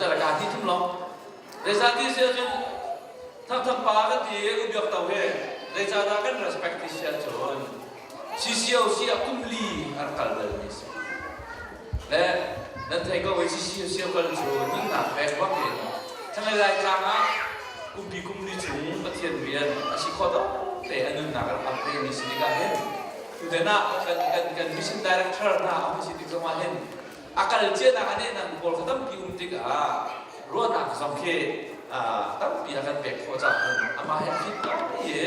Siter ka ti thum long. Zeicahti si ahcun Thangthang pa kan ti i U Biak To hi zeicahdah kan respect ti si ahcun CCOC ah kum li a rak kal balmi a si. Le nan thei ko i CCOC a kal cu nunnak pek bak in thlanglei Laitlang ah kumpi kum li chung Pathian rian a si khawh dawh te a nunnak a rak ap vemi si tikah hin tutan ah kan, kan, kan mission director hna a hun si tik zongah hin a kal cianak a nehnak pawl kha tampi um tikah ruahnak zong khi tampi a kan pek khawh caah hin amah he a fit ngai i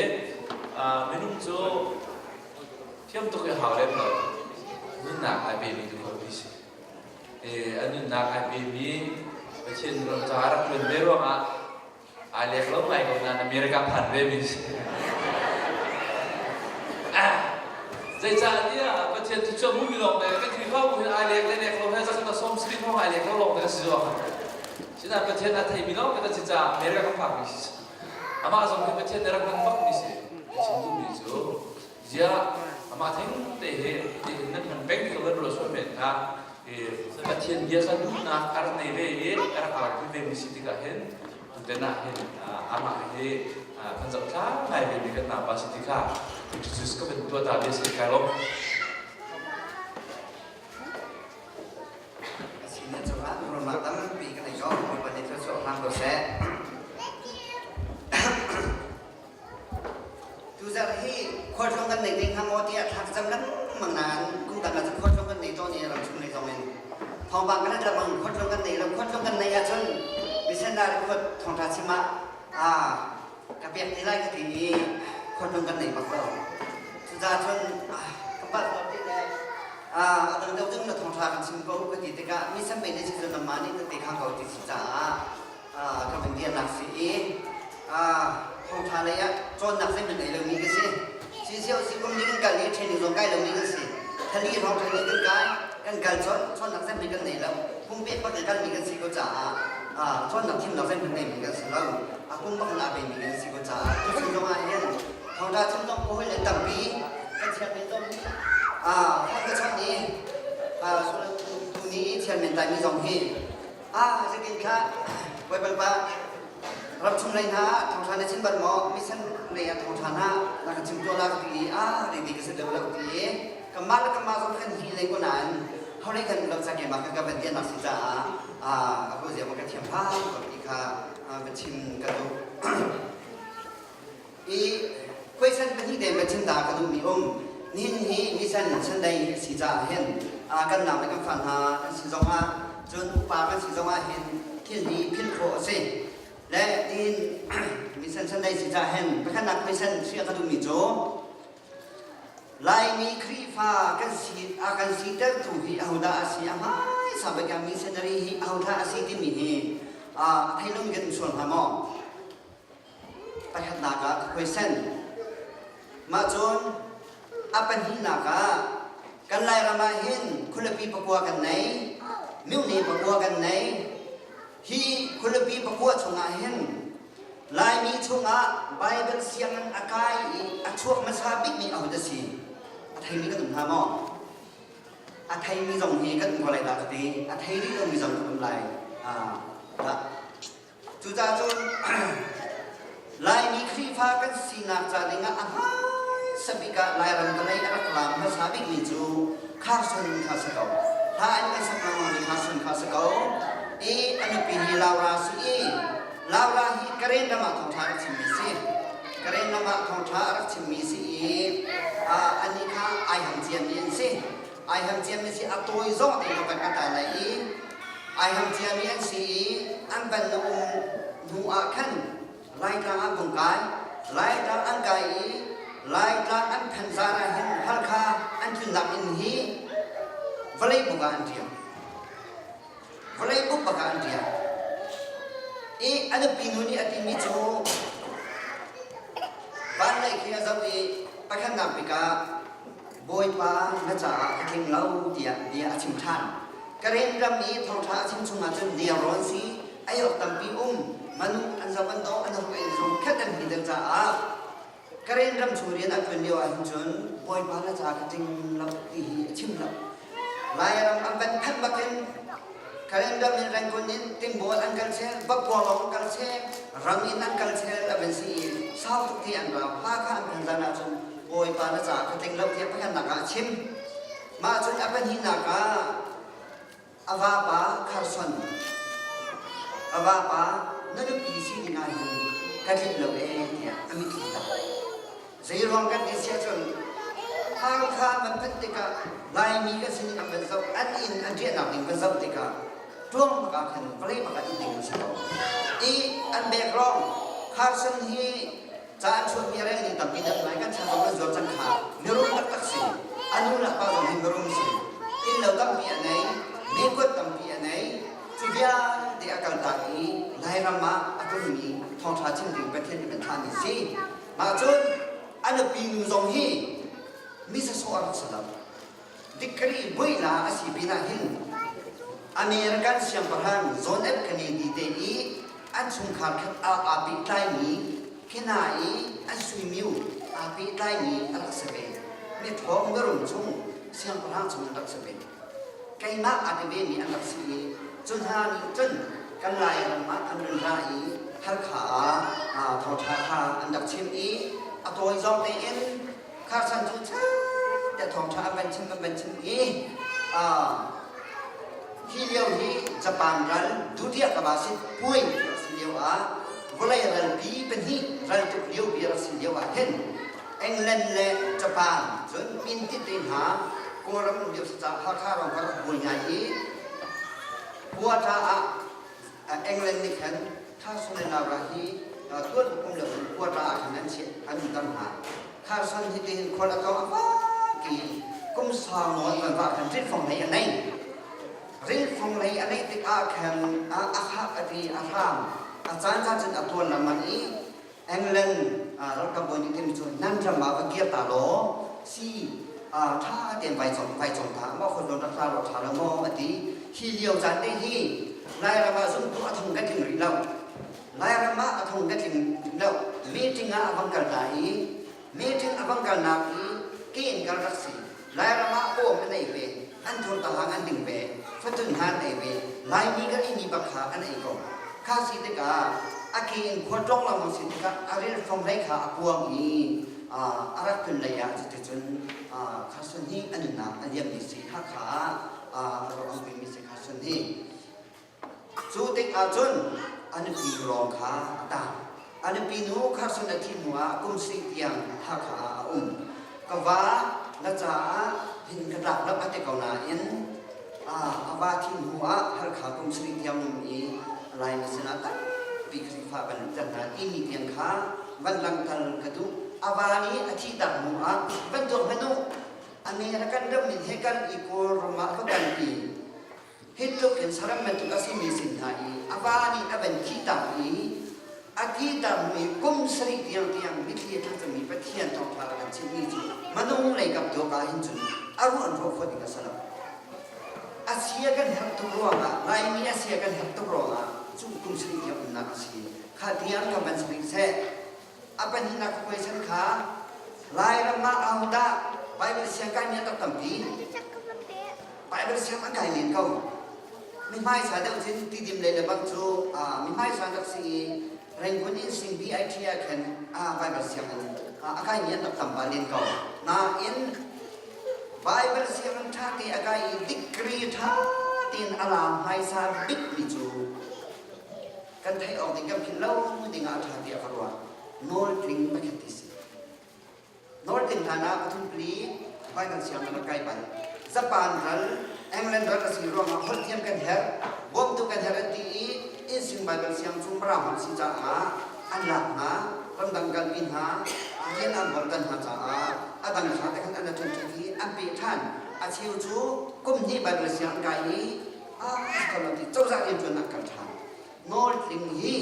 minung cu thiam tuk i hau lem lo nunnak ai pemi tu kho si a nunnak ai pemi Pathian ram caah rak ṭuan ve ruangah Ai lek lo ngai ko nain America phan ve mi si. Zeicahtiah Pathian cu cu mumi lawng te kan Khrihfabu hin ai lek le lek lo he zakhat na sawm sarih hrawng ai lek lo lawng te ka si zawk. Sinain Pathian a theimi lawng te kan si caah America kan phak mi si. Amah zong hi Pathian nih rak hman bak mi si. Ka chim duhmi cu ziah amah theng te hi nan hman peng ti ko kan ruah sual men hnga. Pathian bia kha duhnak a rak nei ve i a rak aupi ve mi si tikah hin tutan ah hin amah hi kan zohthla ngai ve mi kan naupa si tikah introduce ka van tuah ta ve si kai lawm. Asina cungah ruahnak tampi kan nei ko. Bawipa nih thluachuah hram ko seh. Tuzarh hi khualtlawng kan nei te hnga maw tiah thla ka cam lengmang nain kum dang ah cun khualtlawng kan nei tawn i ramchung lei zong in thawngpang kan rat lengmang khualtlawng kan nei lo khualtlawng kan nei ahcun missionary khuat thawngṭha chim ah aa ka pek te lai ka ti i khualtlawng kan nei bak lo cucaah cun ka palh ko ti le a dang deuh ding na thawngṭha kan chim ko ka ti tikah mi san pe ne si cun nangmah nih na te kha ko ti si caah ka van bianak si i thawngṭha lei ah cawnnak zeihmanh nei lomi ka si. CCOC kum nih kan kal i training zong kai lomi kan si. Thali hrawng training kan kai, kan kal cawn, cawnnak zeihmanh kan nei lo. Pumpek bak in kalmi kan si ko caah cawnnak thimnak zeihmanh neimi kan si lo. A kum bak in aa pemi kan si ko caah tuchun zong ah hin thawngṭha chim zong ka hawi le tampi kan chairman zong nih phone ka chawnh i tuni i chairman taimi zong hi Ah, zeitin kha Baibal pa ram chung lei hna ah thawngṭha na chim bal maw? Mission lei ah thawngṭha hna na ka chim tuah la ka ti i ah ready ka si deuh lo ti i kanmah le kanmah zong kan hi lei ko nain holei kan lo ca kemah kan ka van tiannak si caah ah a zia ka thiam hlah ko ti kha va chim ka duh. I question pahnih te va chim ta ka duhmi um. Nihin hi nisan Sunday a si caah hin kan nau le kan fa hna an si zongah cun upa kan si zongah hin thil hi philh khawh a si. Le nihin nisan Sunday si caah hin pakhatnak question hriah ka duhmi cu Laimi Khrihfa kan si a kan sitertu hi ahodah a si a hmaisa bik ah missionary hi ahodah a si timi hi a thei lomi kan um sual hnga maw? Pakhatnak ah ka question. Mah cun a pahnihnak ah kan Lairam ah hin khualipi pakua kan nei, myohne pakua kan nei. Hi khualipi pakua chungah hin Laimi chungah Baibal sianginn a kai i a chuak hmasa bikmi ahodah si? A theimi kan um hna maw? A theimi zong hi kan um ko lai dah ka ti. A thei rih lomi zong kan um lai. Ah, dah. Cucaah cun Laimi Khrihfa kan sinak ca dingah a hmaisa bik ah Lairam vawlei a rak laam hmasa bikmi cu Carson kha si ko. Hla in kan sak lengmangmi Carson kha si ko. I a nupi hi Laura si i Laura hi Karen ram ah thawngṭha a rak chimmi si. Karen ram ah thawngṭha a rak chimmi si i anih kha ai ham ciami an si. Ai ham ciami si a tawi zong te ka van ka ta lai i ai ham ciami an si i an van na um hnu ah khan Laitlang ah vung kai Laitlang an kai i Laitlang an phan zan ah hin Halkha an tlunnak inn hi vawlei buk ah an riak vawlei buk bak ah an riak i a nupi nu nih a timi cu van lei khi a zoh i pakhatnak bik ah Bawipa na caah ka tling lo tiah bia a chim ṭhan. Karen ram i thawngṭha a chim chungah cun nelrawn si, ei awk tampi um, manung an zoh an dawh, an ruk in zung khat an hmi deuh caah Karen ram chung rian a ṭuan lio ah hin cun Bawipa na caah ka tling lo ti hi a chim lo. Lairam an van phanh bakin. Calendar in Rangoon in Tingbawl an kal chel, Bakualong an kal chel, rang in an kal chel a van si i sau tuk ti an rau. Hakha an phan zan ahcun Bawipa na caah ka tling lo tiah pakhatnak ah a chim. Mah cun a pahnihnak ah a vapa Carson, a vapa na nupi si ding ah hin ka tlinh lo ee tiah a mitthli tla. Zeiruang kan ti siah cun Hakha an phanh tikah Laimi kan sining an van zoh, an inn an riahnak ding van zoh tikah ṭuang bak ah khan vawlei bak ah inn ding an si ko. I an background Carson hi ca an chuahmi a rel ning tampi deuh ngai kan chan zong kan zuar cang kha mirum taktak si. A nu le pa zong hi mirum si. Inn lo tampi a nei, mekuat tampi a nei. Cu vialte a kaltak i Lairam ah a tlungmi thawngṭha chim ding Pathian nih kan thlahmi si. Mah cun a nupi nu zong hi mi sasawh a rak si lo. Degree buaila a si pinah hin American siangpahrang John F. Kennedy te i an chungkhar khat ah aa pehtlaimi khina i an suimiu aa pehtlaimi a rak si ve. Mi ṭhawng mirum chung siangpahrang chung an rak si ve. Keimah aa ti vemi an rak si i cu hna nih cun kan Lairam ah an run ra i Halkha ah thawngṭha kha an rak chim i a tawi zawng tein Carson cu tiah thawngṭha an van chim an van chim i hi lio hi Japan ral Dutiah Kabasit puai a si lio ah vawlei ralpi pahnih raltuk lio bi a rak si lio ah hin England le Japan cun Pintit te hna Kawlram um lio si caah Hakha ram kha rak buai ngai i Quarter ah England nih khan Carson le Laura hi tuan um lo in quarter ah khan an chiah an um ter hna. Carson hi tihin khual a tong a fak i kum sau nawn van va khan ritfong lei a nei. Ritfong lei a neih tikah khan a khak a ti a hram a caan caan cun a tuan lengmang i England ralkap bawi nih timi cu nan ram ah va kir ta law si ṭha tein vai cong vai cong ta mah khon rak ra law ṭha lo maw a ti. Hi lio caan te hi Lairam ah zumtu a thong kan tling rih lo. Lairam ah a thong kan tling lo. Meeting ah a vang kal ta i meeting a vang kalnak i ke in kal rak si. Lairam ah bawm an ei ve, an thur tahang an ding ve, fatun hna an ei ve, Laimi kan eimi bak kha an ei ko. Kha si tikah a ke in khua ṭong lengmang si tikah a ril fong hlei kha a puang i a rak tlun lei ah cuticun Carson hi a nunnak a liammi si Hakha ah a rak ummi si Carson hi. Cu tikah cun a nupi lawng kha a tang. A nupi nu Carson a thih hnuah kum sarih tiang Hakha ah a um. Ka va na caah hin ka tlak lo a ti ko nain a va thih hnuah Halkha kum sarih tiang um i Laimi sinah tampi Khrihfa van luhter hna timi tiang kha van langhter ka duh. A va nih a thihtak hnuah van tuak hmanh u. American ram in he kal i Kawlram ah va kalpi. Hi tluk in saram bantuk a simi sin hna i a va nih a van thihtak i a thihtakmi kum sarih tiang tiang mitthli a tla cangmi Pathian thawngṭha a kan chimhmi cu minung lei kap tuak ah hin cun a ruah an ruah khawh ding a si lo. A sia kan herh tuk ruangah Laimi a sia kan herh tuk ruangah cu kum sarih tiang umnak a si. Kha tiang kan van sarih seh. A pahnihnak question kha Lairam ah ahodah Bible siang kaimi a tak tampi? Bible siang an kai len ko. Mi hmaisa deuh cun tidim lei le bang cu mi hmaisa rak si i Rangoon in sing BIT ah khan Bible siang a kaimi an rak tam pah len ko. Nain Bible sianginn ṭha te a kai i degree ṭha tein a la hmaisa bikmi cu kan theih awk ding kan philh lo ding ah a ṭha tiah ka ruah. Nawl tling pakhat ti si. Nawl tling hlan ah pathum pali Bible sianginn rak kai bal. Japan ral, England ral a si ruangah holh thiam kan herh, bawmtu kan herh an ti i innsing Bible siang cu Mirang holh si caah an lak hna, ramdang kalpi hna, rian an bawmtan hna caah a dang hna te khan an ṭhen ṭhen i an peh ṭhan. A cheu cu kum hnih Bible siang an kai i ah ti cozah rianṭuan an kal ṭhan. Nawltling hi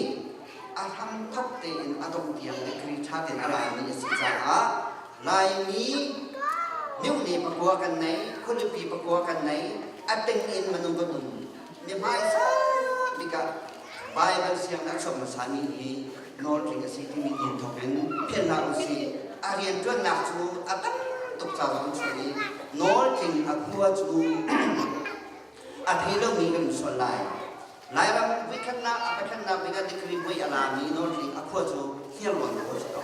a hramthok tein a dongh tiang degree ṭha tein a lami a si caah Laimi miohne pakua kan nei, khualipi pakua kan nei, a ting in minung kan um. Mi hmaisa bik ah Baibal siang a chuak hmasami hi nawltling a si timi in thawk in phian hlah usih. A rianṭuannak cu a tam tuk caah an chuah i nawltling a khua cu. A thei lomi kan sual lai. Lairam voikhatnak a pakhatnak bik ah degree voi a lami Northling a khua cu Hniarlawn khua si ko.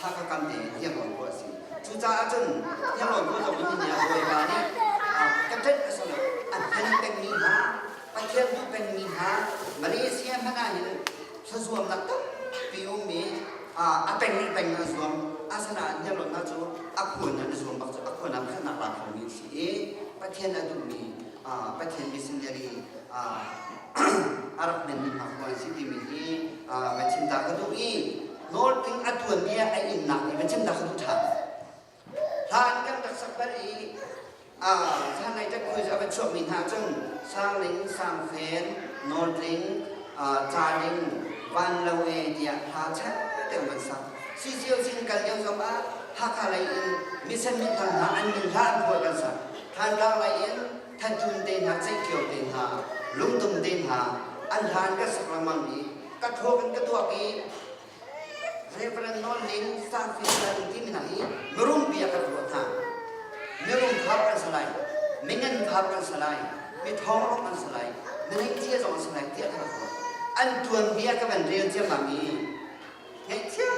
Hakha kam te Hniarlawn khua a si. Cucaah cun Hniarlawn khua zong in ah Bawipa nih ka ṭanh a si lo. A hman pengmi hna, Pathian duh pengmi hna, Malaysia hmanh ah hin thlazuamnak tampi ummi a peng in peng an zuam. Asinain Hniarlawn hna cu a khua in an i zuam bak cu a khua nak khannak la khomi an si i Pathian a duhmi Pathian missionary a rak hmanmi hna khua an si timi hi van chim ta ka duh i nawlping a tuanbia a innak hi van chim ta ka duh ṭhan. Hlan kan rak sak bal i hlanlei ṭatkhui a van chuakmi hna cun Sangling, Sangfen, Nawltling, Caling, Vanlo e tiah hla chan te van sak. Sisio sin kal lio zong ah Hakha lei in misen minthang hna an min hla an phuah kan sak. Thantlang lei in Thatun te hna, Ceihkio te hna, Lungtum te hna an hlan ka sak lengmang i ka thaw kan ka tuak i Reverend Nawl Ling Sangfi Saling timi hna hi mirum bia kan ruah hna. Mirum phar kan si lai, mingan phar kan si lai, mithawng an si lai, minengthia zong an si lai tiah ka rak ruah. An tuanbia ka van rel ciammam i Ngaihchia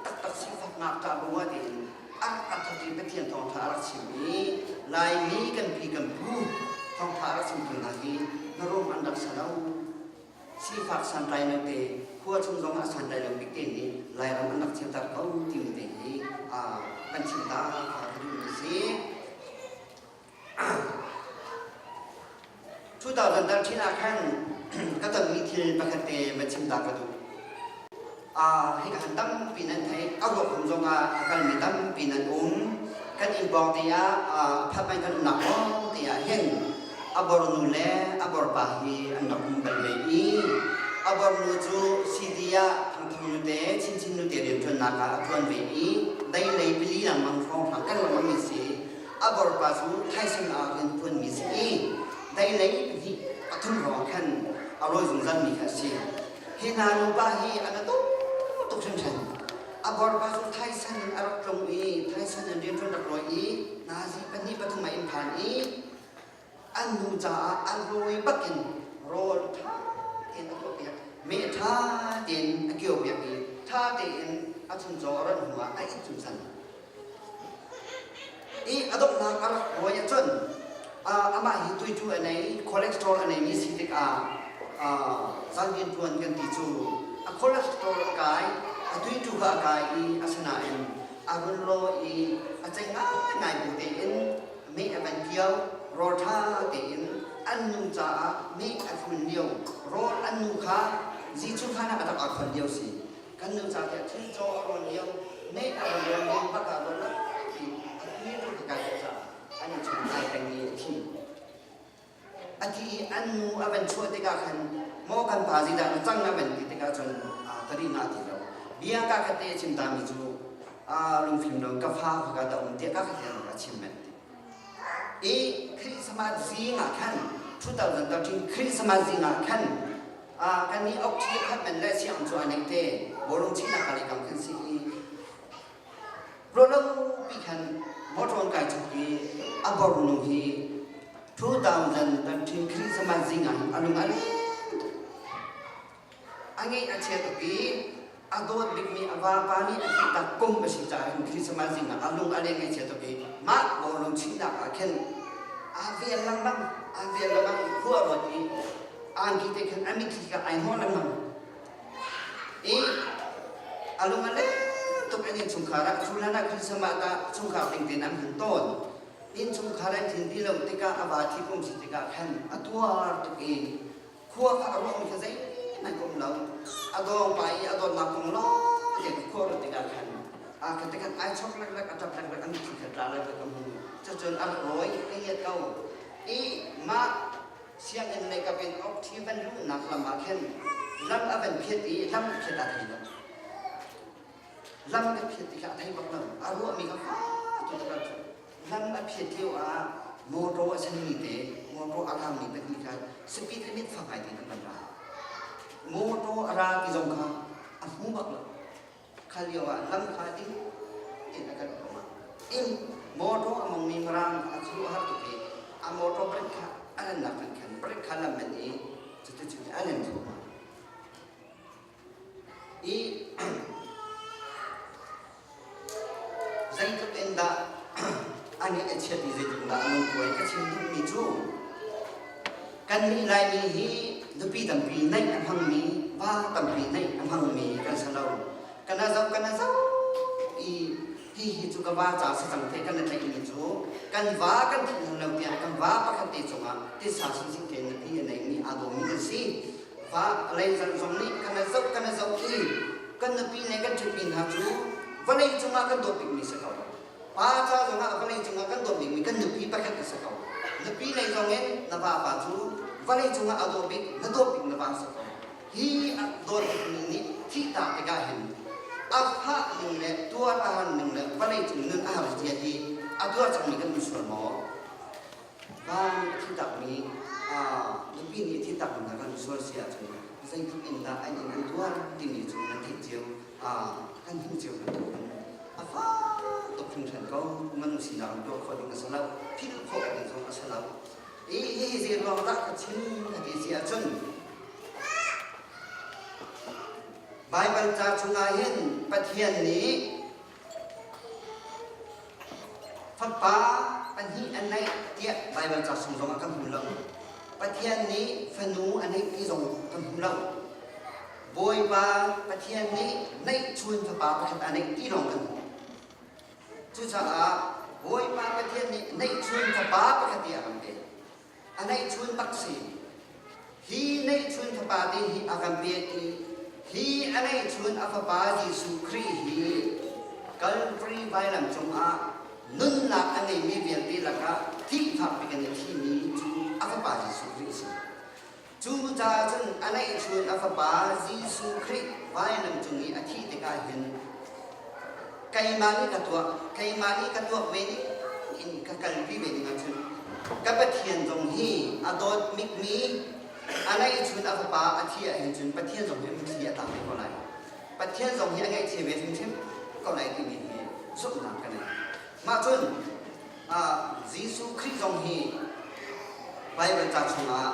taktak sifaknak ṭah bu ah tiin a rak thawk i Pathian thawngṭha a rak chim i Laimi kan pi kan pu thawngṭha a rak chimtu hna hi na rum an rak si lo. Sifak santlai lo te khua chung zong ah santlai lo bik te nih Lairam an rak chimter ko timi te hi kan chim ta kha ka duhmi si. 2013 ah khan ka tonmi thil pakhat te va chim ta ka duh. Hi ka han tampi nan theih. A ruak hum zong ah a kalmi tampi nan um. Kan inn pawng te ah apartment kan umnak pawng te ah hin a bornu le a borpa hi an rak um bal ve i a bornu cu CD ah thangthang nu te chinchin nu te rianṭuannak ah a ṭuan ve i dei lei pali lengmang hrawnghrang kan lengmang mi si. A borpa cu thaisung ah rian ṭuanmi si i deilei pahnih pathum hrawng khan a rawi zungzalmi kha a si. Hi hna nupa hi an a tuk tuk hringhran. A borpa cu thaisan in a rak tlung i thaisan in rian ṭuan rak rawi i nazi pahnih pathum a in phan i an nu caah a rawi bakin rawl ṭha tein a tuahpiak, meh ṭha tein a kiopiak i ṭha tein a chuncaw a rawnh hnuah a it zungzal. I a donghnak a rak rawi ahcun amah hi tuitu a nei, cholesterol a neimi si tikah zan rianṭuan kan ti cu a cholesterol a kai, a tuitu kha a kai i asinain a run law i a cei ngaingai bu tein meh a van kio, rawl ṭha tein an nu caah meh a thlun lio, rawl an nu kha Jesuh khan ah a rak aa khon lio si. Kan nu ca tiah thil caw a rawn lio, meh a rawn rawn lio bak ah rawn ti a tui tu ka kai caah an i chung ai peng i a thi. A thi i an nu a van chuah tikah khan maw kan pa zeidah na cang a van ti tikah cun ka ri nga ti lo. Bia ka khat te a chim ta mi cu lungfim lo ka fa ka ka um tiah ka khat te a chim men ti. I Christmas zing ah khan 2013 Christmas zing ah khan kan nih ok ṭhi khat men le siang cu a nek te bawlung chihnak ka kam khan si i ruahlo pi khan motor kai chuk i a bor nu hi 2013 Christmas zing ah hin a lung a leng tuk a ngeih a chia tuk i a dawt bikmi a vapa nih a thih tak kum a si caah hin Christmas zing ah a lung a leng ngaihchia tuk i mah bawlung chihnak ah khin aa vel lengmang aa vel lengmang i khua ruat i angki te khin a mitthli kha ai hnawh lengmang i a lung a leng tuk an innchungkhar ah cu hlan ah Christmas ah chungkhar ding tein an hman tawn innchungkhar an thin ti lo tikah a va thi kum si tikah khan a tuar tuk i Khua kha a ruahmi kha zeihmanh ka um lo. A dawng pa i a dawtnak kong lawng te khua ruat tikah khan a khat khat ai chok leklek a ṭap leklek a mitthli kha tla leklek ka hmu. Cucun a rak rawi ka ngiat ko. I mah sianginn lei kap in okṭhi van luhnak lam ah khin lam a van phiat i lam phiat aa thei lo. Lam ka phiat ti kha a thei bak lo. A ruahmi kha fa tu ka lam a phiat lio ah motor a senmi te motor a rangmi pahnih kha speed limit fak ngai tein an van ra. Motor a ra ti zong kha a hmu bak lo. Kha lio ah lam kha ding tein a kal ko. In motor a mongmi mirang a khuaruahhar tuk i a motor brake kha A rannak kan khan brake kha lam man i cuticun a len thluahmah. I zeitluk in dah a ngaih a chiat i zeitluk in dah a lungkuai ka chim duhmi cu kannih Laimi hi nupi tampi neih a hmangmi, va tampi neih a hmangmi kan si lo. Kan a zoh kan a zoh i hihi cu ka va ca si cang te kan i tlaihmi cu kan va kan thih hlan lo tiang kan va pakhat te cungah titsa sinsing tein nupi a neimi aa dawmi kan si. Va lei zong nih kan i zoh kan i zoh i kan nupi le kan ṭhitmi hna cu vawlei cungah kan dawt bikmi si ko. Pa ca zongah vawlei cungah kan dawt bikmi kan nupi pakhat a si ko. Nupi lei zongin na vapa cu vawlei cungah a dawt bik na dawt bik na va si ko. Hi a dawt bikmi nih thihtak tikah hin a fah ning le tuar a har ning le vawlei cung nun a har zia hi a tuar cangmi kan um sual maw? Va nih a thitakmi nupi nih a thitakmi hna kan sual si ahcun zeitluk in dah an in an tuar timi cu nan theih cio kan hmuh cio bantukin a fak tuk hringhran ko. Minung sinak in tuah khawh ding a si lo, philh khawh ding zong a si lo. I hihi zei ruang dah ka chim ka ti si ahcun Baibal ca chungah hin Pathian nih Fapa pahnih a neih tiah Baibal ca chung zongah kan hmu lo. Pathian nih fanu a neih ti zong kan hmu lo. Bawipa Pathian nih neihchun fapa pakhat a neih ti lawng kan hmu. Cucaah Bawipa Pathian nih neihchun fapa pakhat ti a kan pek. A neihchun bak si. Hi neihchun fapa te hi a kan pek i hi a neihchun a fapa Jesuh Khrih hi Calvary vailam cungah nunnak a ngeimi vialte lakah thihfak bik in a thimi cu a fapa Jesuh Khrih a si. Cu caah cun a neihchun a fapa Jesuh Khrih vailam cung i a thih tikah hin keimah nih ka tuah, keimah nih ka tuak ve ning in ka kalpi ve ding ahcun ka Pathian zong hi a dawt mikmi a neihchun a fapa a thi ahhin cun Pathian zong hi mitthli a tla ve ko lai. Pathian zong hi a ngaihchia ve hrimhrim ko lai timi hi zumhnak ka nei. Mah cun Jesuh Khrih zong hi Baibal ca chungah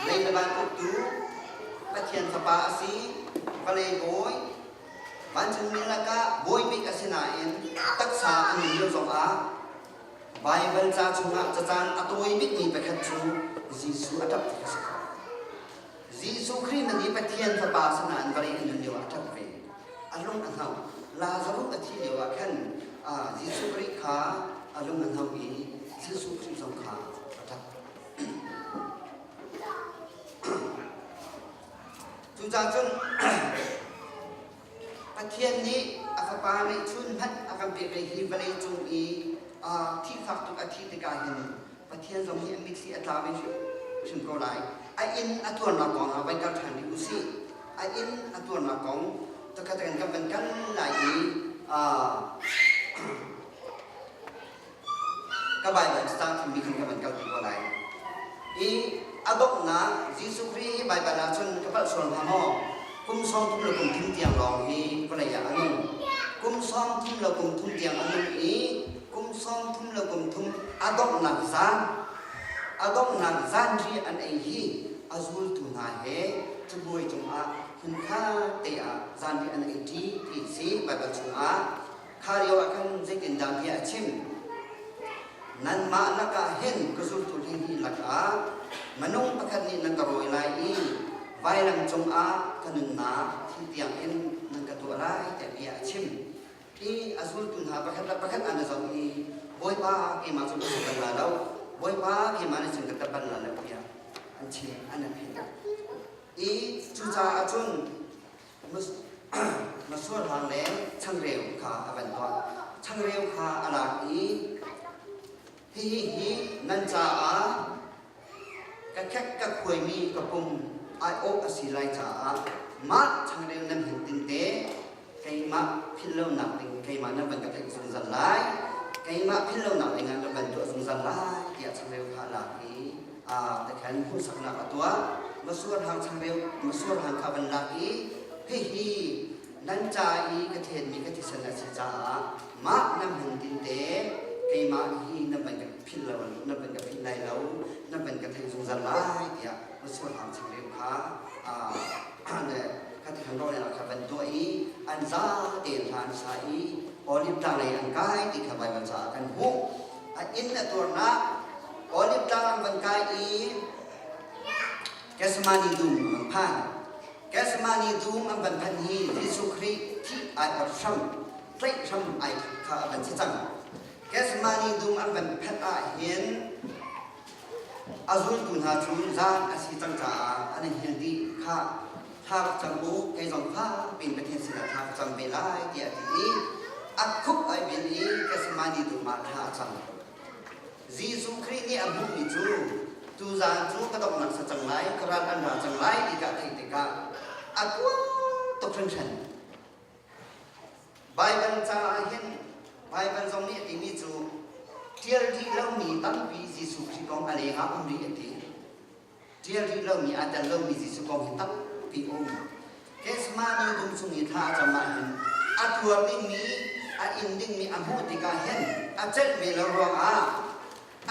lei le van uktu Pathian Fapa a si, vawlei bawi, vancungmi lakah bawi bik a si nain taksa a nun lio zongah Baibal ca chungah cacang a tawi bikmi pakhat cu Jesuh a ṭap ti a si ko. Jesuh Khrih na nih Pathian Fapa sinah an vawlei an nun lio ah a ṭap ve. A lung a hno. Lazarus a thih lio ah khan Jesuh Khrih kha a lung a hno i Jesuh Khrih zong kha a ṭap. Cucaah cun Pathian nih a Fapa ngeihchun hmanh a kan pek hi vawlei cung i thihfak tuk a thih tikah hin Pathian zong hi a mitthli a tla ve hrimhrim ko lai. A inn a tuarnak kong ah van kal ṭhan rih u sih. A inn a tuarnak kong takhat kan kan van kal lai i ka Baibal cacang thimmi khan ka van kalpi ko lai. I a donghnak Jesuh Khrih hi Baibal ah cun ka palh sual hnga maw? Kum sawm thum le kum thum tiang lawng hi vawlei ah a nung. Kum sawm thum le kum thum tiang a nung i kum sawm thum le kum thum a donghnak zan a donghnak zanri an ei hi a zultu hna he cabuai cungah hmunkhat te ah zanri an ei ṭi ti si Baibal chungah Kha lio ah khan zeitindah bia a chim? Nanmah lakah hin ka zultu hleihnih lakah minung pakhat nih nan ka rawi lai i vailam cungah ka nunnak thi tiangin nan ka tuah lai tiah bia a chim. I a zultu hna pakhat le pakhat an i zoh i Bawipa keimah cu ka si bal lai lo, Bawipa keimah nih cun ka tap bal lai lo tiah an chim an i phin. I cucaah cun Masuarhang le changreu kha a van tuah. Changreu kha a lak i hihi hi nan caah ka khek ka khuaimi ka pum aiawh a si lai caah mah changreu nan hman tinte keimah philhlonak ding keimah nan van ka theih zungzal lai keimah philhlonak ding ah nan van tuah zungzal lai tiah changreu kha a lak i tikhan hmuhsaknak a tuah. Masuarhang changreu masuarhang kha van lak i hihi nan ca i ka thlenmi ka thisen a si caah mah nan hman tinte keimah hi nan van ka philh lo na van ka philh lai lo, na van ka theih zungzal lai tiah mitsur hang changreu kha kha ti khan rawlnak kha van tuah i an za tein hla an sa i Olive tlang lei an kai ti kha Baibal caah kan hmuh. A inn a tuarnak Olive tlang an van kai i Gethsemane dum an phan. Gethsemane dum an van phanh hi Jesuh Khrih thih ai ot hram, tlaih hram ai kha a van si cang. Gethsemane dum an van phanh ah hin A zultu hna cu zan a si cang caah an i hngilh dih kha thla rak cam u, kei zong fak piin Pathian sinah thla ka cam ve lai tiah a ti i a khup ai bil i Gethsemane dum ah thla a cam. Jesuh Khrih nih a hmuhmi cu tuzaan cu ka donghnak sa cang lai, ka ral an ra cang lai ti ka theih tikah a tuar tuk hringhran. Baibal caah hin Baibal zong nih a timi cu ṭial rih lomi tampi Jesuh Khrih kong a leng ah um rih a ti. Ṭial rih lomi aa tel lomi Jesuh kong hi tampi a um. Gethsemane dum chung i thla a cam ahhin a tuar dingmi, a in dingmi a hmuh tikah hin a celh ve lo ruangah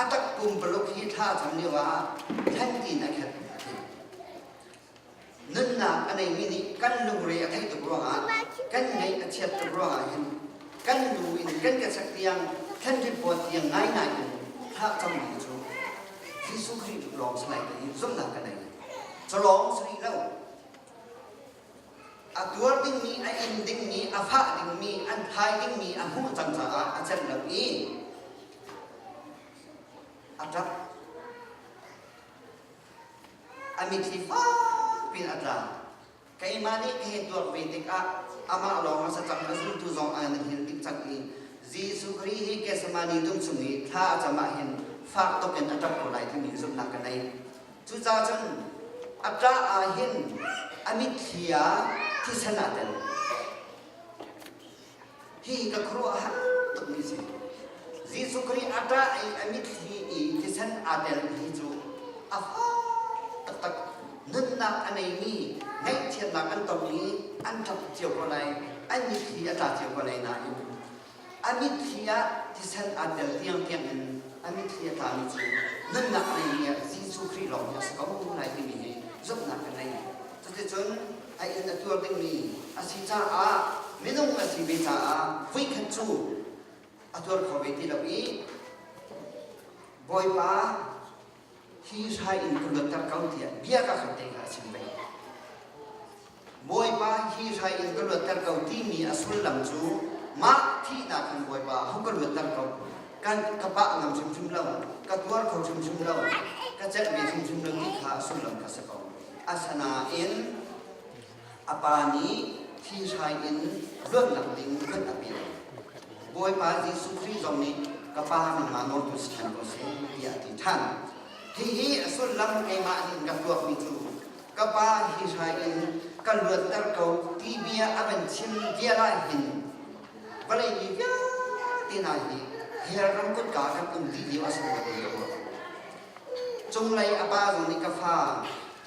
a takpum paruk hi thla a cam lio ah thlantin a khet a ti. Nunnak a neimi nih kan lungre a theih tuk ruangah kan ngaih a chiat tuk ruangah hin kan lu in kan ka chak tiang thlanrit pawt tiang ngaingai in thlah cangmi cu Jesuh Khrih lawng salai te hi zumhnak ka nei. Cu lawng si rih lo. A tuar dingmi, a in dingmi, a fah dingmi, an phai dingmi a hmuh cang caah a celh lo i a ṭap. A mitthli fakpi in a tla. Keimah nih ka hei tuak ve tikah amah lawng a sa cang, a zultu zong an hil dih cang i Jesuh Khrih hi Gethsemane dum chung i thla a cam ah hin fak tuk in a ṭap ko lai timi zumhnak ka nei. Cucaah cun a ṭah ah hin a mitthli ah thisen aa tel. Hi ka khuaruahhar tukmi si. Jesuh Khrih a ṭah i a mitthli i thisen aa telmi cu a fak taktak. Nunnak a neimi ngaihchiatnak an tong i an ṭap cio ko lai, an mitthli a tla cio ko lai nain a mitthli ah thisen aa tel tiangtiang in a mitthli a tlami cu nunnak a neimi ah Jesuh Khrih lawng hi a si ko lai timi hi zumhnak ka nei. Cuticun a inn a tuar dingmi a si caah minung a si ve caah voikhat cu a tuar kho ve ti lo i Bawipa hi hrai in ka luatter ko tiah bia ka khat te kha a chim ve. Bawipa hi hrai in ka luatter ko timi a sullam cu mah thihnak khan Bawipa hung ka luatter ko kan ka pah ngam hrimhrim lo ka tuar kho hrimhrim lo ka celh ve hrimhrim lo ti kha a sullam kha si ko. Asinain a pa nih thihrai in luatnak ding khuat a pe. Bawipa Jesuh Khrih zong nih ka pa nangmah nawltu si ṭhan ko seh tiah a ti ṭhan. Hihi a sullam keimah nih ka tuakmi cu ka pa hi hrai in ka luatter ko ti bia a van chim vial ah hin vawlei mi vialte hna hi hell ram kutka kan um dih lio a si rua ti ka ruah. Cunglei a pa zong nih ka fa,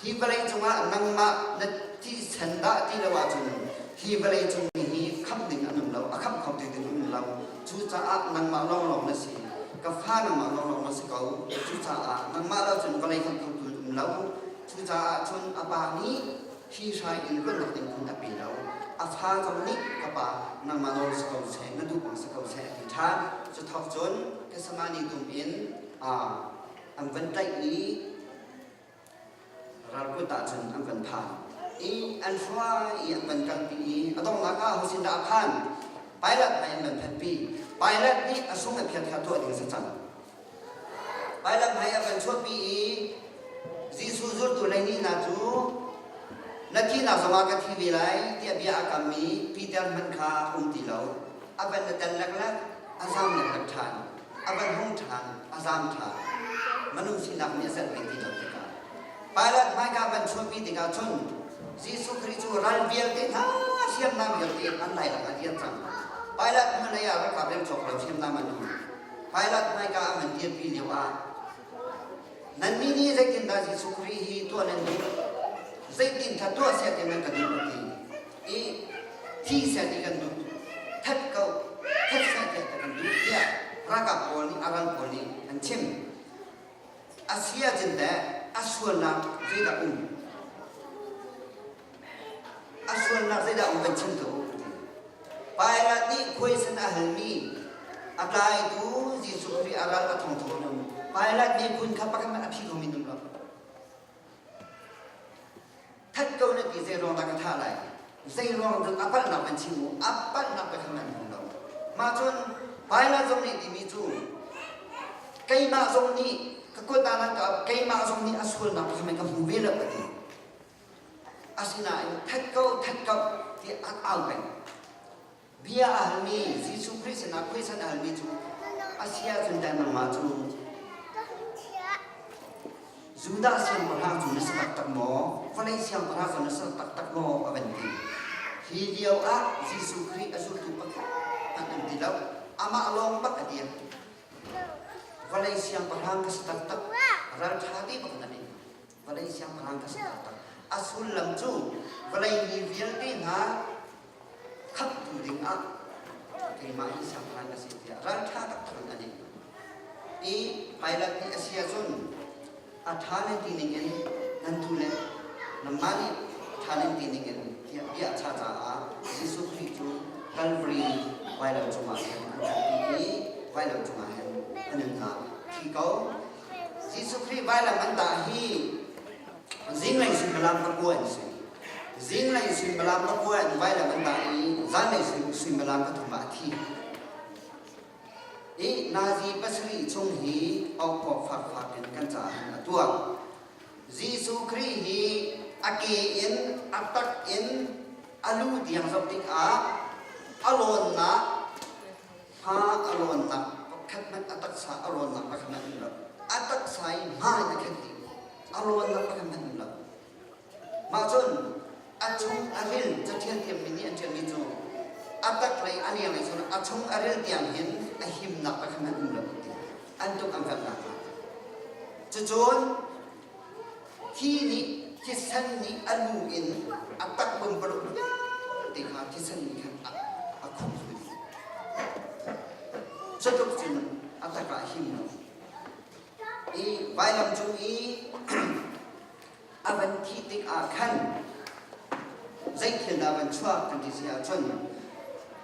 hi vawlei cungah nangmah na thisen dah ti lo ahcun hi vawlei cung mi hi khamh ding an um lo, a khamh kho ti ding an um lo. Cucaah nangmah lawnglawng na si. Ka fa nangmah lawnglawng na si ko. Cucaah nangmah lo cun vawlei khamh khotu an um lo. Cucaah cun a pa nih hi hrai in luatnak ding phun a pe lo. A fa zong nih ka pa nangmah nawl si ko seh, na duh bang si ko seh a ti ṭhan. Cu thawk cun Gethsemane dum in an van tlaih i ralkut ah cun an van phan i an hruai i an van kalpi i a donghnak ah ho sin dah a phan? Pilate hmai an van phanpi. Pilate nih a sung a phiat kha tuah ding a si cang. Pilate hmai a van chuahpi i Jesuh zultu 12 hna cu na thihnak zongah ka thi ve lai tiah bia a kammi Peter hmanh kha um ti lo. A van na tel leklek, a zam leklek ṭhan. A van hung ṭhan, a zaam ṭhan. Minung sinak nih a zelh ve ti lo tikah. Pilate hmaika van chuahpi tikah cun Jesuh Khrih cu ral vialte hna hriamnam vialte an lai lakah dir cang. Pilate hmalei ah ralkap rem cawk lo hriamnam an um. Pilate hmaika an van dirpi lio ah nannih nih zeitindah Jesuh Khrih hi tuah nan duh? Zeitin kha tuah seh ti nan ka duh ka ti. I thi seh ti kan duh. That ko, that seh tiah kan duh tiah. Ralkap pawl nih a ral pawl nih an chim. A si ahcun teh a sualnak zeidah um? A sualnak zeidah um kan chim tuah u ti. Pilate nih khuaisan a halmi a tlaitu Jesuh Khrih a ral a thongthong in um. Pilate nih phun kha pakhat hmanh a phi khomi an um lo. That ko na ti zei ruang dah ka thah lai? Zei ruang dah a palhnak van chim u? A palhnak ka khan an hmu lo. Mah cun Pilate zong nih timi cu keimah zong nih ka kut ah nan ka keimah zong nih a sualnak kha ka hmu ve lo ka ti. Asinain that ko that ko ti a au peng. Bia a halmi Jesuh Khrih sinah khuaisan a halmi cu a si ahcun teh nangmah cu Judah siangpahrang cu na si taktak maw? Vawlei siangpahrang cu na si taktak maw? a van ti. Hi lio ah Jesuh Khrih a zultu pakhat hmanh an ti lo. Amah lawng bak a dir. Vawlei siangpahrang ka si taktak. Ralṭha te bak na ning. Vawlei siangpahrang ka si taktak. A sullam cu vawlei mi vialte hna khamhtu dingah keimah hi siangpahrang ka si tiah ralṭha taktak in a leh. I Pilate nih a si ahcun a ṭha nan ti ningin nan tu le nangmah nih ṭha nan ti ningin tiah bia a chah caah Jesuh Khrih cu Calvary vailam cungah hin an kalpi i vailam cungah hin a nunnak thi ko. Jesuh Khrih vailam an tah hi Zinglei suimilam pakua an si. Zinglei suimilam pakua in vailam an tah i zanlei suimilam pathum ah a thi. I nazi pasarih chung hi awkawk fakfak in kan caah hin a tuah. Jesuh Khrih hi a ke in a tak in a lu tiang zoh tikah a lawnnak hma a lawnnak pakhat hmanh a taksa a rawnnak pakhat hmanh um lo. A taksa i hma in a khen dih. A rawnnak pakhat hmanh um lo. Mah cun a chung a ril caṭial thiammi nih an ṭialmi cu a tak lei a liang lei cun a chung a ril tiang hin a himnak pakhat hmanh um lo ti an tuk an velhnak hna. Cucun thi nih thisen nih a lu in a tak pumparuk vialte kha thisen nih khan a khup dih. Cutluk cun a tak ah him lo. I vailam cung i a van thih tikah khan zei thil dah van chuak kan ti si ahcun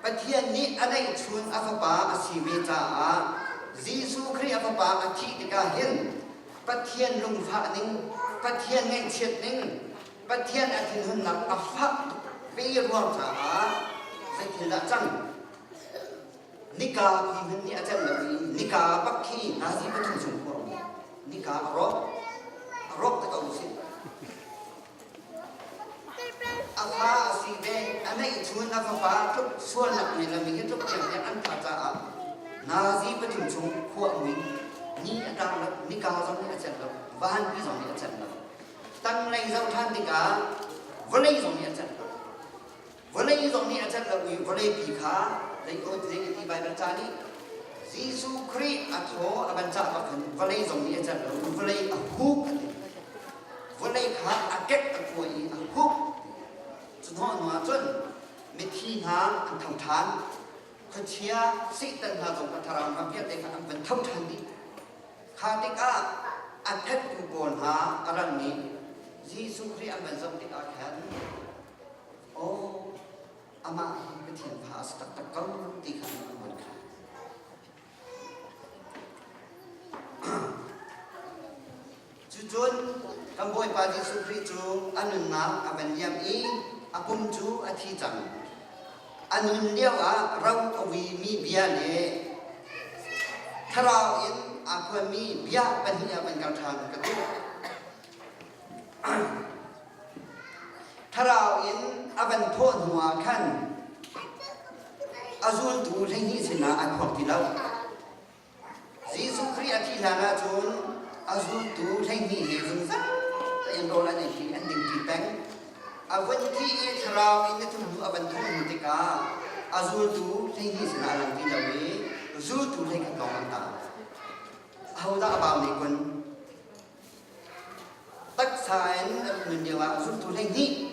Pathian nih a neihchun a fapa a si ve caah Jesuh Khrih a fapa a thih tikah hin Pathian lungfah ning, Pathian ngaihchiat ning, Pathian a thinhunnak a fah tuk ve ruang caah zeithil dah cang? Nika khi hmanh nih a celh lo i nika bak khi nazi pathum chung khua um. Nika a rawk. A rawk te ko usih. A fa a si ve, a neihchun a fapa tluk sualnak ngei lomi hi tluk tiang an thah caah nazi pathum chung khua mui ni a tang lo, nika zong nih a celh lo, vanpi zong nih a celh lo. Tanglei zoh ṭhan tikah vawlei zong nih a celh lo. Vawlei zong nih a celh lo i vawleipi kha zei aw zei ti Baibal ca nih Jesuh Khrih a thaw a van cah bak khan vawlei zong nih a celh lo i vawlei a huk a ti. Vawlei kha a kek a kua i a huk. Cu hnu hnu ah cun mithi hna an tho ṭhan. Khuachia Satan hna zong kha thlarau hna vialte kha an van tho ṭhan dih. Kha tikah a thattu pawl hna a ran nih Jesuh Khrih an van zoh tikah khan Aw, amah hi Pathian fa a si taktak ko ti kha an van kha. Cucun kan Bawipa Jesuh Khrih cu a nunnak a van liam i a pum cu a thi cang. A nun lioah ro a vuimi bia le thlarau in aa phuanmi bia pahnih ah van kal ṭhan ka duh. Thlarau in a van thawh hnuah khan a zultu 12 sinah a phuak ti lo. Jesuh Khrih a thih hlan ahcun a zultu 12 he zungzal in rawl an ei an dingṭi peng. A vun thi i thlarau in a thum hnu a van thawh hnu tikah a zultu 12 sinah a lang ti lo i zultu 11 lawng an tang. Ahodah a bau ne kun? Taksa in a nun lioah zultu 12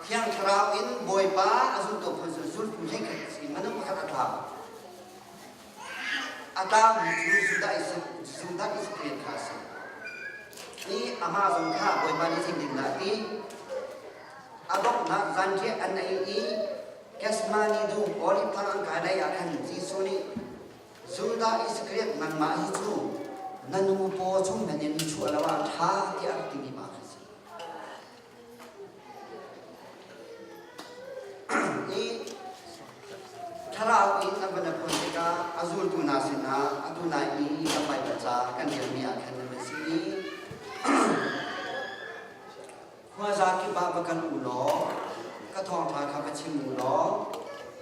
Thiang Thlarau in Bawipa a zultu phun cu zultu 11 a si minung pakhat a tlau. A tlangmi cu Judah Iskariot kha a si. I amah zong kha Bawipa nih zeitindah a ti? A donghnak zanriah an ei i Gethsemane dum Oliv tlang an kai lai ah khan Jesuh nih Judah Iskariot nangmah hi cu na nu paw chung hmanh in chuah lo ah ṭha tiah a rak timi pa kha a si. I thlarau in a van a phuan tikah a zultu hna sinah atu nai i kan Baibal ca kan relmi ah khan nan si i khuaza kip ah va kal u law ka thawngṭha kha va chim u law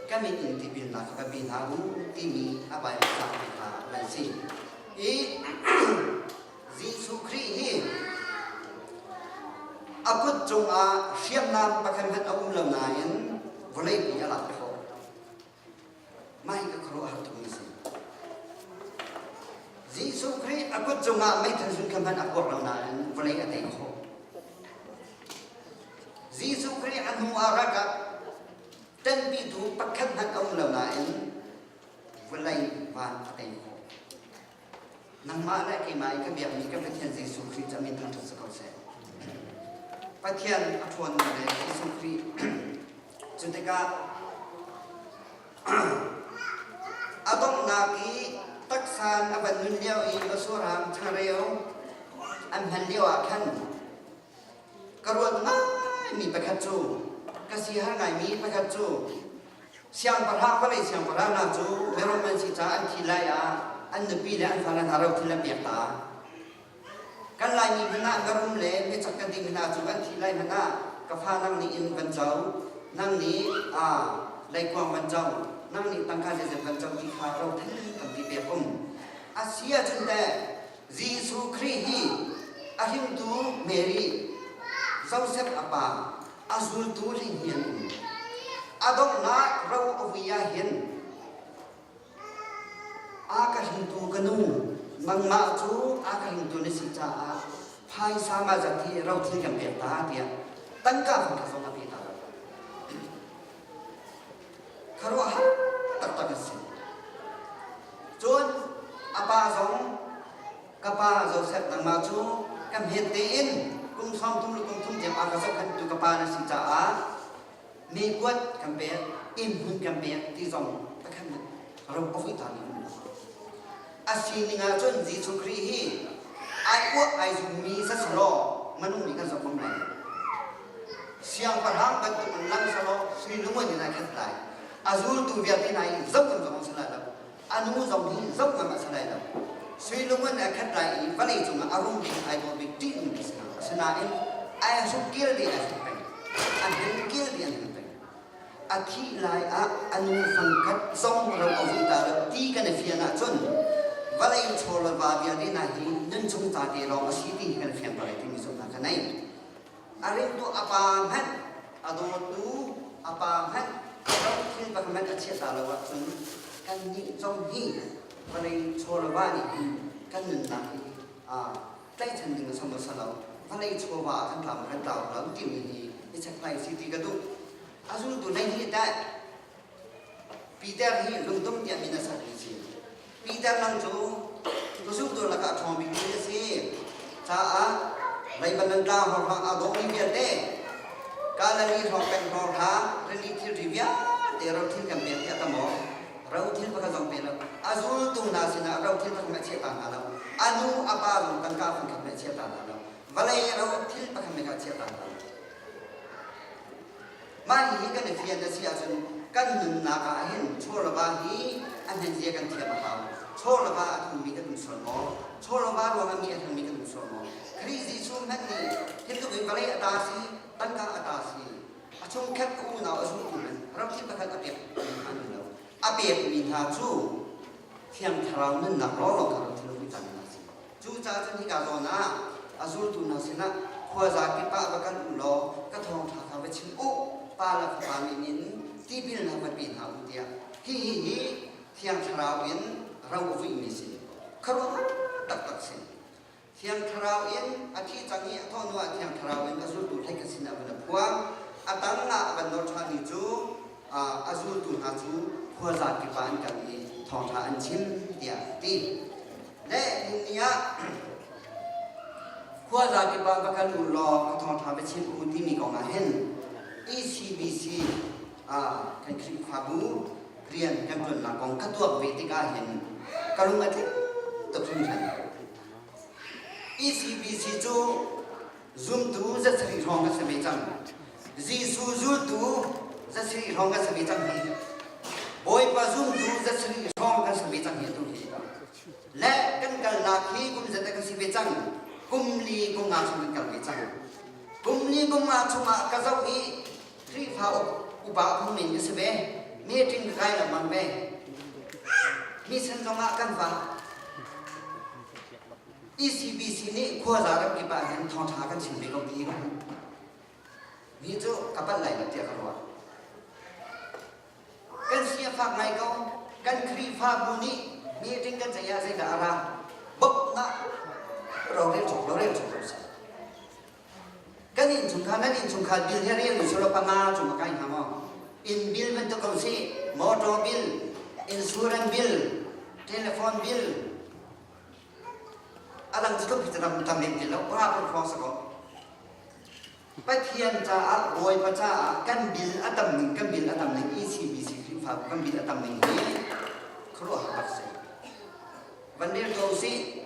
ka min in tipilnak kha va pe hna u timi a Baibal ca kha nan si. I Jesuh Khrih hi a kut cungah hriamnam pakhat hmanh a um lo nain vawleipi a lak khawh. Mah hi ka khuaruahhar tukmi a si. Jesuh Khrih a kut cungah meithal zun kha hmanh a puak lo nain vawlei a tei khawh. Jesuh Khrih a hnu ah ralkap ṭanpitu pakhat hmanh a um lo nain vawlei van a tei khawh. Nangmah le keimah i ka biakmi ka Pathian Jesuh Khrih cu a min thangṭhat si ko seh. Pathian a ṭhawnnak le Jesuh Khrih cu tikah a donghnak i taksa a van nun lio i Masuram changreu an hman lio ah khan ka ruat ngaimi pakhat cu ka sihar ngaimi pakhat cu Siangpahrang vawlei siangpahrang hna cu mirum an si caah an thi lai ah an nupi le an fale hna rothil an pek hna. Kan Laimi hmanh ah mirum le micak kan ding hna cu an thi lai hmanh ah ka fa nang nih inn van co, nang nih leikuang van co, nang nih tangka zeizat van co ti kha rothil tampi pek um. A si ahcun teh Jesuh Khrih hi a hringtu Mary, Joseph a pa, a zultu hleihnih an um. A donghnak ro a vui ah hin a ka hringtu ka nu nangmah cu a ka hringtu na si caah phaisa ma zat hi rothil kan pek ta tiah tangka fang kha zong a pe ta lo. Khuaruahhar taktak a si. Cun a pa zong ka pa Joseph nangmah cu ka hmet tein kum 30 le kum thum tiang a ka zohkhenhtu ka pa na si caah mi kuat kan pek, inn hmun kan pek ti zong pakhat ro a vui ta mi um lo. A sining ah cun Jesuh Khrih hi ai uah ai zummi saselaw minung nih kan zoh ngam lai. Siangpahrang bantuk in lang selaw sui lungun in ai khat lai. A zultu vialte hna hi zoh ngam zong an si lai lo. A nu zong hi zoh ngam a si lai lo. Sui lungun ai khat lai i vawlei cungah a rum bik ai dawh bik ṭihnung a si hnga. Asinain ai hruk kil ding ai hruk peng. A hmin kil ding an hmin peng. A thih lai ah a nu fangkhat zong ro a vui ta lo ti kan i fian ahcun vawlei chaw le va vialte hna hi nunchung ca te lawng a si ti hi kan fiang ko lai timi zumhnak ka nei. A ringtu a pa hmanh a dawtu a pa hmanh ro thil pakhat hmanh a chiah ta lo ahcun kannih zong hi vawlei chaw le va nih hin kan nunnak hi tlaihchan ding a som a si lo vawlei chawva ah kan tlau kan tlau lo timi hi i chekhlai si ti ka duh. A zultu hlei hi teh Peter hi lungtum tiah min a sakmi si. Peter nang cu ka zultu lakah a ṭhawng bikmi a si caah Lebanon tlang hrawnghrang aa dawhmi vialte Galilee hrawng peng hrawnghrang rili thilri vialte rothil kan pek tiah ka maw rothil pakhat zong pe lo a zultu hna sinah rothil pakhat a chiah ta hna lo a nu a pa zong tangka fangkhat a chia ta hna lo vawlei rothil pakhat a chia ta hna lo Mah hihi kan i fian a si ahcun kan nunnak ah hin chaw le va hi a hmanzia kan thiam a hau. Chaw le va a thangmi kan um sual maw? Chaw le va ruangah mi a thangmi kan um sual maw? Khrih Jesuh hmanh nih hi tluk in vawlei a ta si, tangka a ta si, a chungkhat a unau a zumtu hmanh ramthil pakhat a pek mi hna an um lo. A pekmi hna cu Thiang Thlarau nunnak lawnglawng kha ramthil a vui cang hna si. Cucaah cun hika zawn ah a zultu hna sinah khuaza kip ah va kal u law ka thawngṭha kha va chim u, Pa le Fapa min in tipilnak va pe hna u tiah hihi hi Thiang Thlarau in ro a vuihmi si. Khuaruahhar taktak si. Thiang Thlarau in a thi cang i a thawh hnuah Thiang Thlarau in a zultu hlei ka sinah van a phuang. A tang ah a van nawr ṭhanmi cu a zultu hna cu khuaza kip ah an kal i thawngṭha an chim. tiah a ti. Le ni ah khuaza kip ah va kal u law ka thawngṭha va chim u timi kong ah hin ECBC ah kan Khrihfabu rian kan ṭuannak kong ka tuak ve tikah hin ka lung a tling tuk hringhran. ECBC cu zumtu 700 hrawng kan si ve cang. Jesuh zultu 700 hrawng kan si ve cang hi. Bawipa zumtu 700 hrawng kan si ve cang hi atu hi. Le kan kalnak hi kum zat kan si ve cang. Kum li kum nga chung kan kal ve cang. Kum li kum nga chungah ka zoh i Khrihfa upa phung min ka si ve. Meeting ka kai lengmang ve. Mi san zongah kan va. ECBC nih khuaza ram kip ah hin thawngṭha kan chim ve ko ti ka hmuh. Mi cu ka palh lai lo tiah ka ruah. Kan si a fak ngai ko. Kan Khrihfabu nih meeting kan ceih ah zeidah a ra? Bawmhnak rorel cawk lo rel cawk lo si. Kan innchungkhar nan innchungkhar bill hi rel mi solo panga cung a kai hnga maw? Inn bill bantuk ko si, motor bill, insurance bill, telephone bill, a dang cu tluk hi tam tam lem ti lo, ora kan khuang sa ko. Pathian caah, Bawipa caah kan bill a tam ning, kan bill a tam ning, ECBC Khrihfabu kan bill a tam ning hi khuaruahhar bak si. Van rel ko sih.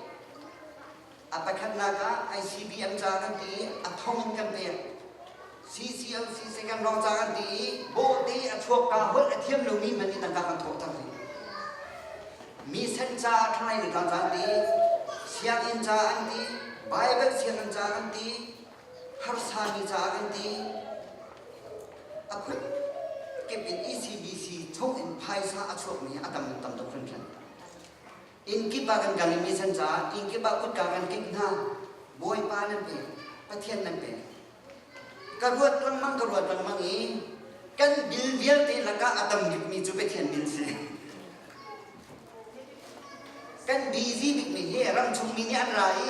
A pakhatnak ah ICBM ca kan ti i a thong in kan pek. CCLC second round ca kan ti i bawhte a chuak ka holh a thiam lomi hmanh nih tangka kan thawhter rih. Mi sen ca thlai le tlang ca an ti, sianginn ca an ti, Bible sianginn ca an ti, harsami ca an ti. A phun kip in ECBC chung in phaisa a chuakmi a tam tam tuk hringhran. Inn kip ah kan kal i mi san caah inn kip ah kutka kan kik hna. Bawipa nan pek, Pathian nan pek. Ka ruat lengmang, ka ruat lengmang i kan bil vialte lakah a tam bikmi cu Pathian bil si. Kan busy bikmi hi ramchung mi nih an ra i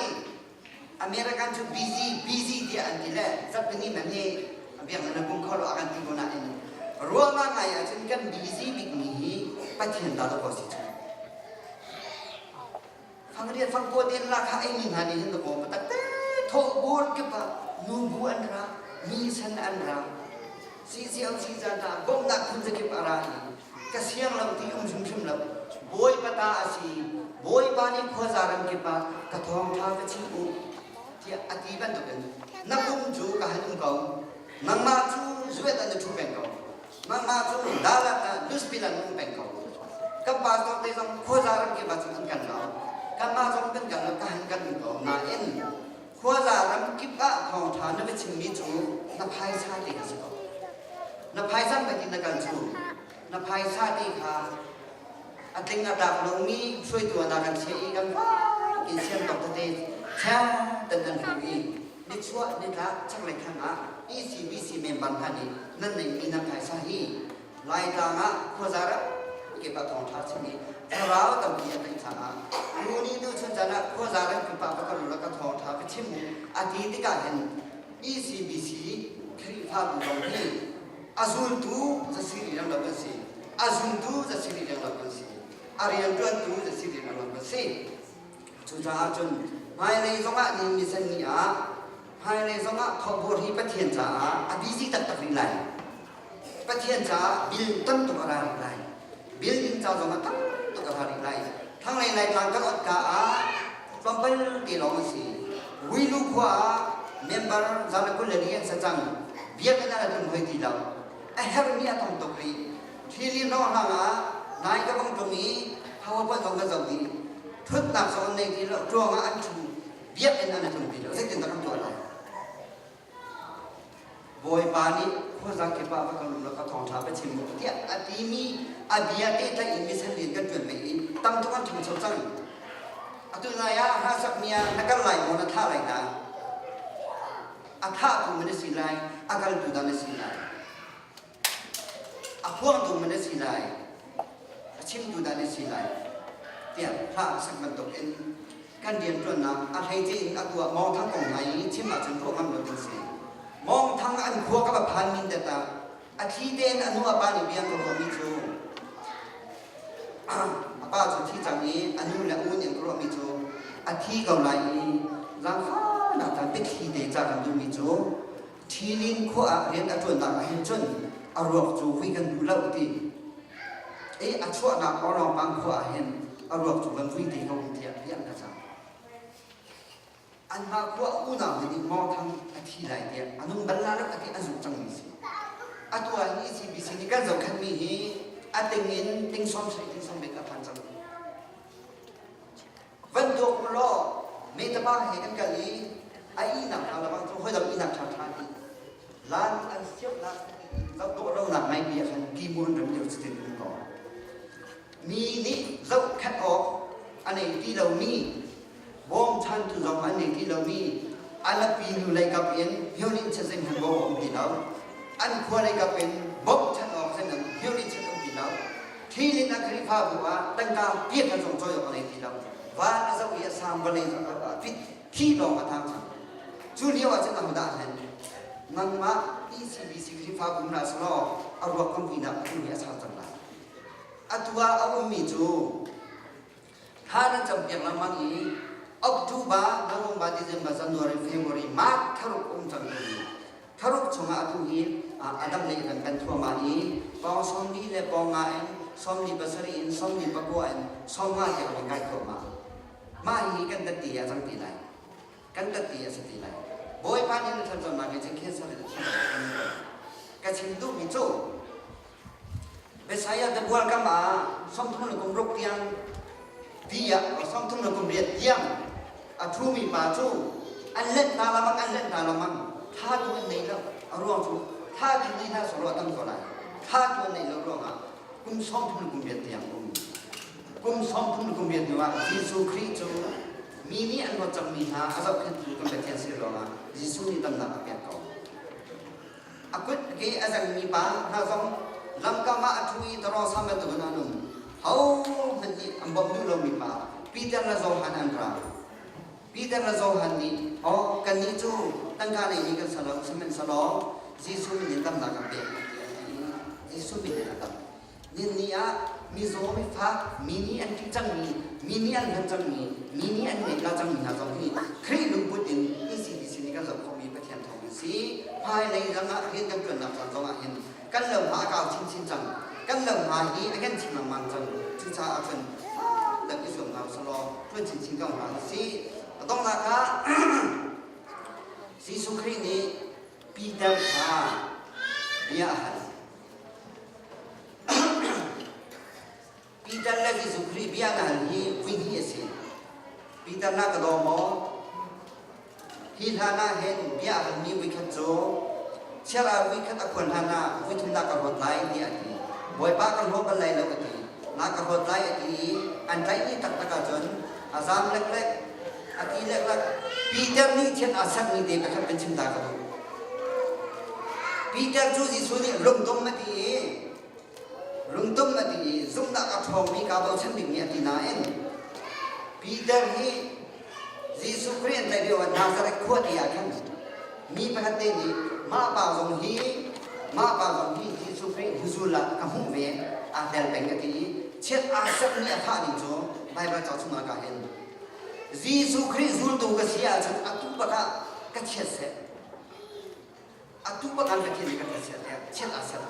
American cu busy, busy tiah an ti le zarhpini man hi biakinn na pum kho lo a kan ti ko nain ruah ngai ahcun kan busy bikmi hi Pathian ta dawh ko si cu. Fangriat fangkaw ten la kha ei mi hna nih hin dawh tak te thawh bur kip ah nubu an ra, mi san an ra, CCLC caan ah bawmhnak phun zakip a ra i ka siang lo ti um hrimhrim lo. Bawipa ta a si, Bawipa nih khuaza ram kip ah ka thawngṭha ka chim u tiah a ti bantukin na pum cu ka han um ko, nangmah cu zuet ah na ṭhu peng ko, nangmah cu dalat ah luspil ah na um peng ko. Kan pastor te zong khuaza ram kip ah cun an kan lo, kanmah zong kan kal lo, ka han kan um ko. Nain khuaza ram kip ah thawngṭha na va chimmi cu na phaisa te a si ko. Na phaisa pek in na kal cu na phaisa te kha a tling a tlak lomi hruaitu ah kan chiah i kan in siam tawk tete chia tan nan hmu i nichuah nitlak chaklei thlang ah ECBC member hna nih nan neihmi nan phaisa hi Laitlang ah khuaza ram kip ah thawngṭha chim i thlarau tampi a tlaih caah tu ni tu chun caan ah khuaza ram kip ah va kal u law ka thawngṭha va chim u a ti tikah hin ECBC Khrihfabu zong hi a zultu zasiri reng lo kan si a zumtu zasiri reng lo kan si a rianṭuantu zasiri reng lo kan si cucaah cun hmailei zongah ni misen ni ah hmailei zongah thawhbur hi Pathian caah a busy taktak rih lai Pathian caah bil tam tuk a ra rih lai. Building ca zong ah tam tuk a ra rih lai. Thlanglei Laitlang kan ot ka ah tlawmpal te lawng a si. Ruilu khua ah member 124 an sa cang. Biakinn ah an um hoi ti lo. A herhmi a tam tuk rih. Thili hnawhhlang ah nai ka vang tlung i PowerPoint zong ka zoh dih. Thutnak zong an nei ti lo. Ṭuang ah an ṭhu. Biakinn an tlung ti lo. Zeitin dah kan tuah lai? Bawipa nih khuazakip ah va kal u law ka thawngṭha va chim u tiah a timi a bia pehtlaih in misen rian kan ṭuan ve i tam tuk an ṭhangcho cang. Atu nai ah hlasakmi ah na kal lai maw na thah lai dah? A thahtu man na si lai, a kaltu dah na si lai? A phuangtu man na si lai, a chimtu dah na si lai? Tiah hla sak bantuk in kan rianṭuannak a hleice in a tuah Mawng Thang kong hna i chim ahcun ruah ngam lo ding si. Mawng Thang an khua ka va phan min det ah a thli tein a nu a pa nih bia an ka ruahmi cu a Pa cu thi cang i a nu le a u nih an ka ruahmi cu a thi ko lai i zaangfahnak caan biathli te ca kan duhmi cu Ṭhilin khua ah rian a ṭuannak ah hin cun a ruak cu vui kan duh lo ti. I a chuahnak Orlawngpang khua ah hin a ruak cu van vui te ko tiah bia an ka cah. Anmah khua unau hna nih Maw Thang a thi lai tiah a nung bal la lo a ti an zumh cangmi si. Atu ah hin ECBC nih kan zohkhenhmi hi a ting in ting sawm sarih ting sawm riat a phan cang. Van tuak u law metapa he kan kal i a ihnak hna lebang cu hawidang ihnak ṭhaṭha nih lan an siauhnak zoh dawh lonak ngaimi ah khan ki mu an rem lio cutin um ko. Mi nih zohkhenh awk a nei ti lomi bawmchantu zong an nei ti lomi a lapi nu lei kap in hionin chazing han bawm um ti lo an khua lei kap in bawmchan awk zeihmanh hionin chan um ti lo Thilin a Khrihfabu ah tangka piak an zong cawi awk a nei ti lo van a zoh i a sang vawlei a fit thi lawng a tang cang cu lio ah cun ahodah a hlen nangmah ECBC Khrihfabu hna selaw a ruak kan vuinak atu hi a sau cang lai atu ah a ummi cu Thla nan campiak lengmang i October, November, December, January, February, March thlaruk um cang tu hi thlaruk chungah atu hi a dam lei kan kan thuahmah i pawng 40 le pawng nga in 47 in 49 in 50 tiang kan kai thuahmah. Mah hi kan dat ti a cang ti lai. Kan dat ti a si ti lai. Bawipa nih na thlacamnak hi cun cancer in a thi Ka chim duhmi cu Messiah tebual kam ah 30 le kum ruk tiang ti ah 30 le kum riat tiang a ṭhumi pa cu an let hna lamang an let hna lamang tha tu an nei lo a ruang cu tha tu nei hna sawlaw a tam ko lai tha tu an nei lo ruangah kum 30 le kum riat tiang um kum 30 le kum riat hnu ah Jesuh Khrih cu mi nih an ruat cangmi hna a zohkhenhtu kan Pathian si ruangah Jesuh nih damnak a pek ko A kut ke a zengmi pa hna zong lamkam ah a ṭhu i tawraw sam bantukin an um. Hohmanh nih an bawmh duh lomi pa Peter le Johan an ra. Peter le Johan nih, "Aw, kannih cu tangka nei mi kan si lo, sihmanhsehlaw Jesuh min in damnak kan pek," tiah an ti i Jesuh min in a dam. Ninni ah mizaw mifak, mi nih an ṭih cangmi, mi nih an hman cangmi, mi nih an ngeih cangmi hna zong hi Khrih lungput in ECBC nih kan zoh khawhmi Pathian thawng in si. Hmailei ram ah rian kan ṭuannak caan zong ah hin kan lohma a kau chinchin cang. Kan lohma hi a ngan chin lengmang cang. Cucaah cun fak i zuam hna usih law ṭuan chinchin ko hna usih. A donghnak ah Jesuh Khrih nih Peter kha bia a hal. Peter le Jesuh Khrih bia na hal hi vui hnih a si. Peter na ka daw maw? Hi hlan ah hin bia a halmi voikhat cu chiara voikhat a khuan hlan ah voithum na ka hlawt lai tiah a ti. Bawipa ka hlaw bal lai lo a ti. Na ka hlawt lai a ti i an tlaih ni taktak ahcun a zaam leklek, a ti leklek. Peter nih thian aa sermi te pakhat kan chim ta ka duh. Peter cu Jesuh nih lungtum a ti i lungtum a ti i zumhnak a ṭhawngmi kaa bochan dingmi a ti nain Peter hi Jesuh Khrih an tlaih lio ah Nazareth khua te ah khan mi pakhat te nih mah pa zong hi mah pa zong hi Jesuh Khrih hnuzul ah ka hmuh ve aa tel peng a ti i chiat aa sermi a thah ning cu Baibal ca chungah ka hin Jesuh Khrih zultu ka si ahcun atu bak ah ka chiat seh atu bak an Pathian nih kan chiat tiah chiat aa ser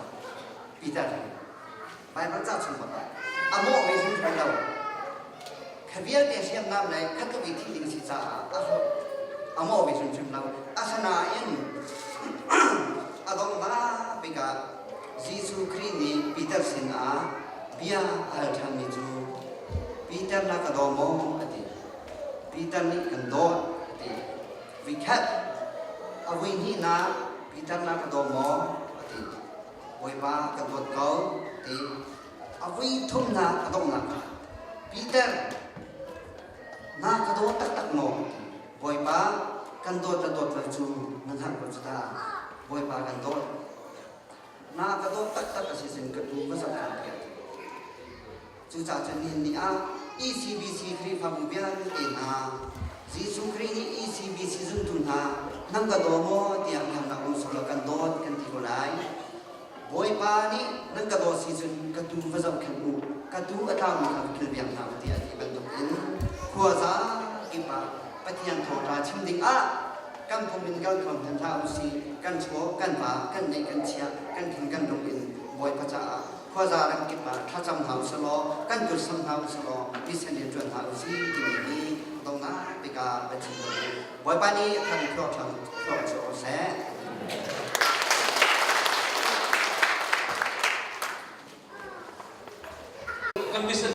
Peter hi Baibal ca chung bak ah a mawh ve hrimhrim lo kha vialte hriamnam le kha tluk i thi ding si caah a hlawt a mawh ve hrimhrim lo asinain a donghnak bik ah Jesuh Khrih nih Peter sinah bia a hal ṭhanmi cu Peter na ka daw maw a ti Peter nih kan dawt a ti Vikhat a vui hnihnak Peter na ka daw maw? a ti. Bawipa ka dawt ko ti. A vui thumnak a donghnak ah Peter na ka daw taktak maw? a ti. Bawipa kan dawt le dawt lo cu na hngalh ko cu ta. Bawipa kan dawt. Na ka dawt taktak a si cun ka tuu ka zoh ṭhan tiah a ti. Cucaah cun nihin ni ah ECBC Khrihfabu vialte hna, Jesuh Khrih nih ECBC zumtu hna, nan ka daw maw tiah halnak um sawlaw kan dawt kan ti ko lai. Bawipa nih nan ka dawt si cun ka tuu va zohkhenh u, ka tuu a tlaumi kha va kilveng hna u tiah a ti bantukin khuaza kip ah Pathian thawngṭha chim dingah kan pum in kal kho hmanh hlah usih, kan chaw, kan va, kan neih, kan chiah, kan thin, kan lung in Bawipa caah khuaza ramkip ah thlacam hna usih law, kan kut sam hna usih law, misen rian ṭuan hna usih timi hi donghnak bik ah kan chim ko. Bawipa nih a kan thluak cio ko seh. Kan mission.